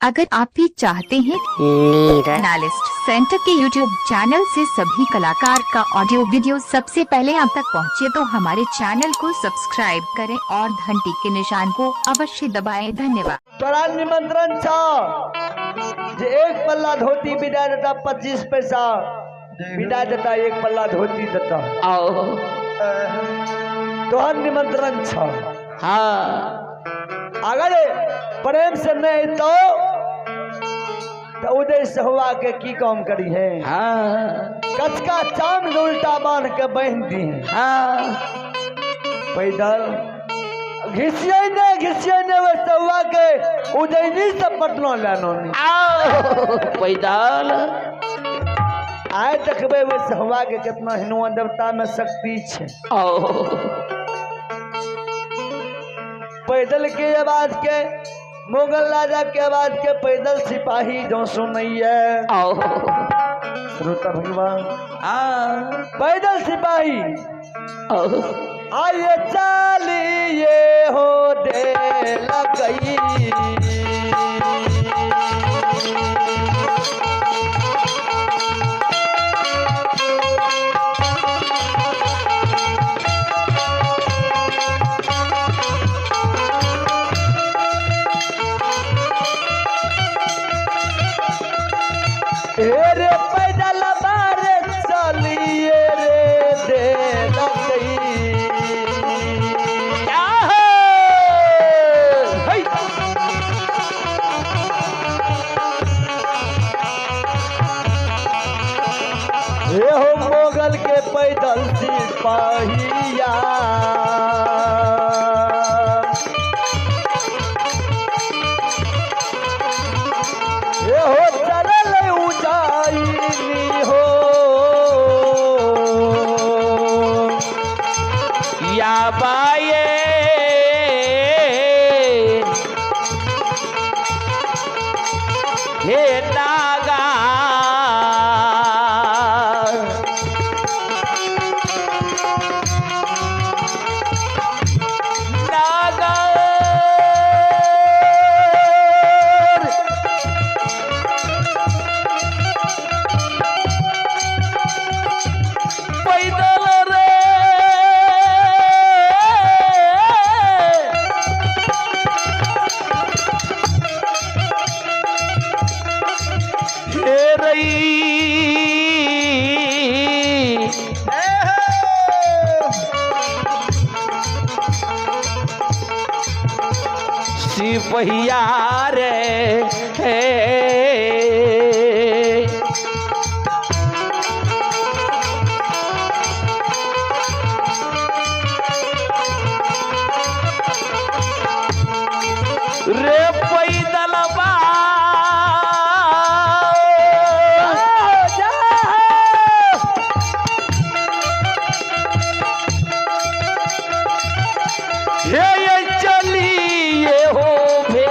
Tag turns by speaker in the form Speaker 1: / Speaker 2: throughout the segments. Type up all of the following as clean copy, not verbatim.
Speaker 1: अगर आप भी चाहते हैं
Speaker 2: नीरज
Speaker 1: एनालिस्ट सेंटर के YouTube channel से सभी कलाकार का ऑडियो वीडियो सबसे पहले आप तक पहुंचे तो हमारे चैनल को सब्सक्राइब करें और घंटी के निशान को अवश्य दबाएं। धन्यवाद।
Speaker 3: तोरा निमंत्रण छौ जे एक पल्ला धोती बिदा देता 25 पैसा बिदा देता, एक पल्ला धोती देता।
Speaker 4: आओ
Speaker 3: तोहर निमंत्रण छौ।
Speaker 4: हाँ,
Speaker 3: अगर प्रेम से नहीं तो उदय सहुआ के की काम करी है?
Speaker 4: हाँ,
Speaker 3: कचका चांद उल्टा बांध के बहन दी है।
Speaker 4: हाँ,
Speaker 3: पैदल घिसिए ने घिसिए ने वे सहुआ के उदयनी से पटना लानो।
Speaker 4: आओ पैदल
Speaker 3: आए देखबे वे सहुआ के कितना हिनुआ देवता में शक्ति छे।
Speaker 4: आओ
Speaker 3: पैदल के आवाज के मुगल राजा के आवाज के पैदल सिपाही जो सुनैये।
Speaker 4: आओ
Speaker 3: श्रोता भगवान,
Speaker 4: हाँ,
Speaker 3: पैदल सिपाही
Speaker 4: आओ
Speaker 3: आइए चलिए हो दे लगई। रे पैदल बारे चलिए रे दे लगई। हे हो मोगल के पैदल सिपाहिया, हे हो चलल उजाइनी हो।
Speaker 4: या बाये हे नागा नागर पैदल रे हे रई सिपहिया रे हे रे पैदलबा हे ये चलिए हो भे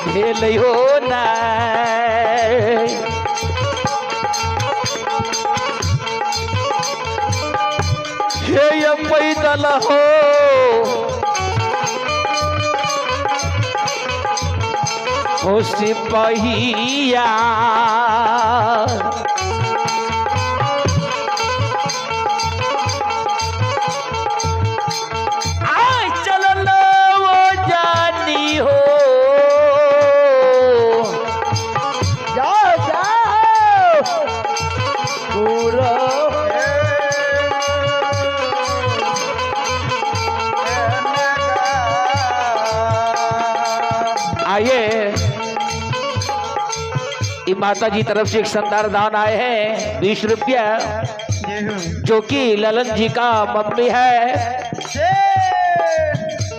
Speaker 4: भेल हो ना हे ये पैदल हो हो सिपहिया। आय चलल वो जानी हो।
Speaker 3: जाओ जाओ पूरा
Speaker 4: आइए ये माता जी तरफ से एक शानदार दान आए हैं 20 रुपया, जो कि ललन जी का मम्मी है।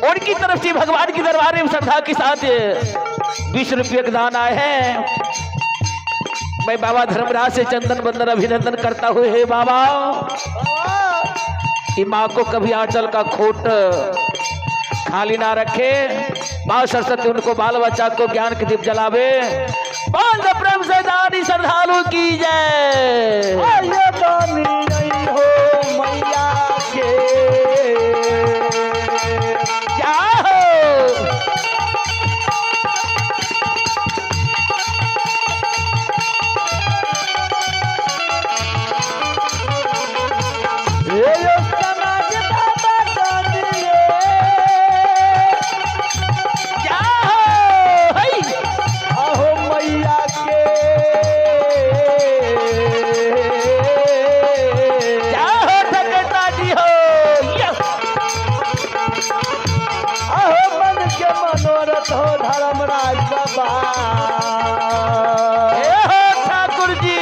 Speaker 4: उनकी तरफ से भगवान के दरबार में श्रद्धा के साथ 20 रुपये का दान आए हैं। मैं बाबा धर्मराज से चंदन बंदन अभिनंदन करता हूँ। हे बाबा, ये माँ को कभी आंचल का खोट खाली ना रखे। माँ सरस्वती उनको बाल बच्चा को ज्ञान के दीप जलावे। बाल प्रेम से दानी श्रद्धालु की जय।
Speaker 3: आइए दानी आई हो मैया के।
Speaker 4: क्या
Speaker 3: पूरत हो धर्मराज बाबा।
Speaker 4: ए हो ठाकुर जी,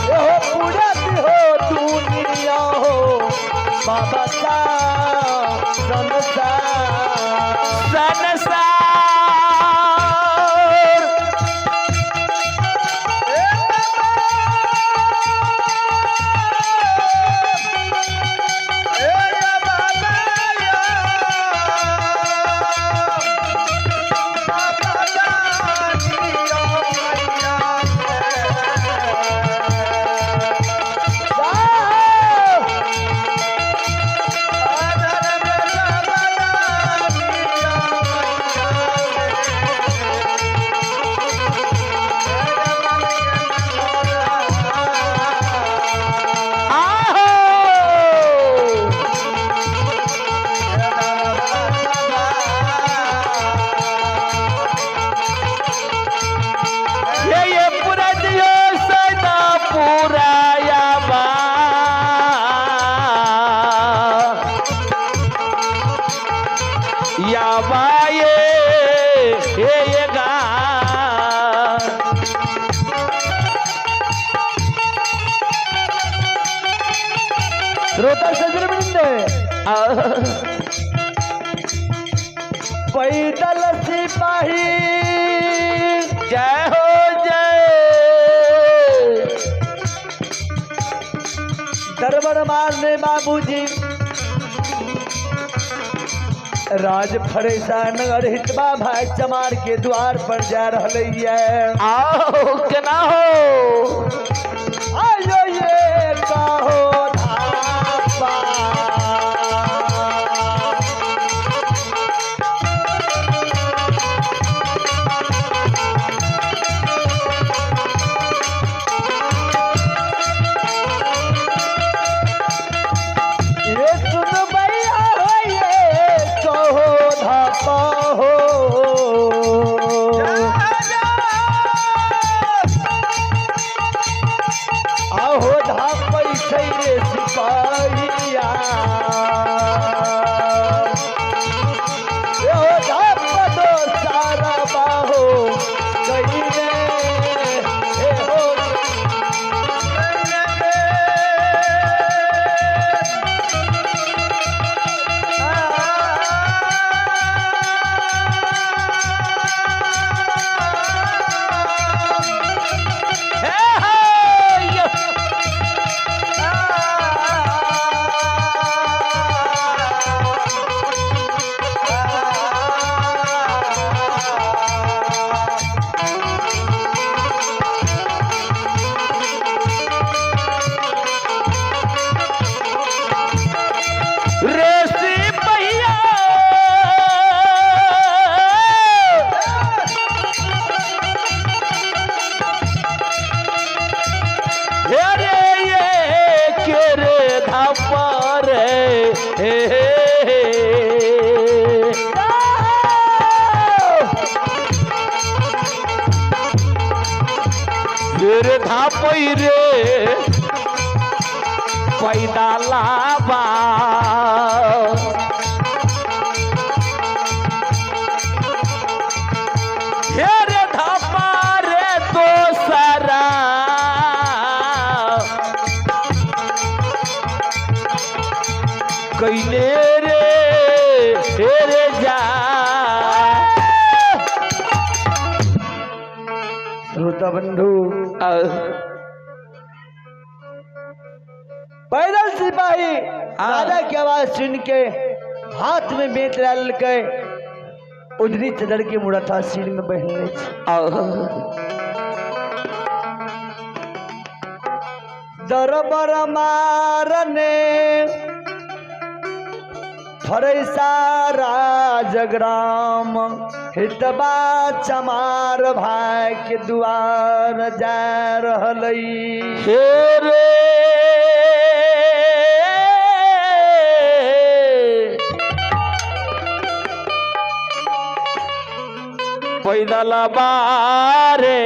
Speaker 3: ए हो पूरत हो दुनिया हो बाबा सा संसार
Speaker 4: संसार। आहो ये पूरा दियो सदा पूरा याबा। याबा ये गा।
Speaker 3: श्रोता सज्जन वृंद, पैदल सिपाही
Speaker 4: जय हो जय।
Speaker 3: दरबार मारने बाबूजी राज फरेसा नगर हितबा भाई चमार के द्वार पर जा रहा है।
Speaker 4: आओ केना हो
Speaker 3: आयो ये कहो धापा। ये सुन भैया हो ये कहो धापा हो। आहो धापै छै रे सिपाहिया। ए हो धाप दो सारा बाहो कहीने ए हो
Speaker 4: हे हो यो। रे सिपहिया हे रे ये केरे धापा रे हे हे हे। रे धापई रे पैदा लाबा। हे रे धापा रे दोसरा कैले रे हे रे जा।
Speaker 3: श्रोता बंधु, पैदल सिपाही राजा की आवाज सुन के हाथ में बेत डाल के उजरी चदर के मुड़था सिर में बहने। दरबार मारने फरैसा राजग्राम हितबा चमार भाई के दुआर जा रहलई।
Speaker 4: हे रे पैदल बारे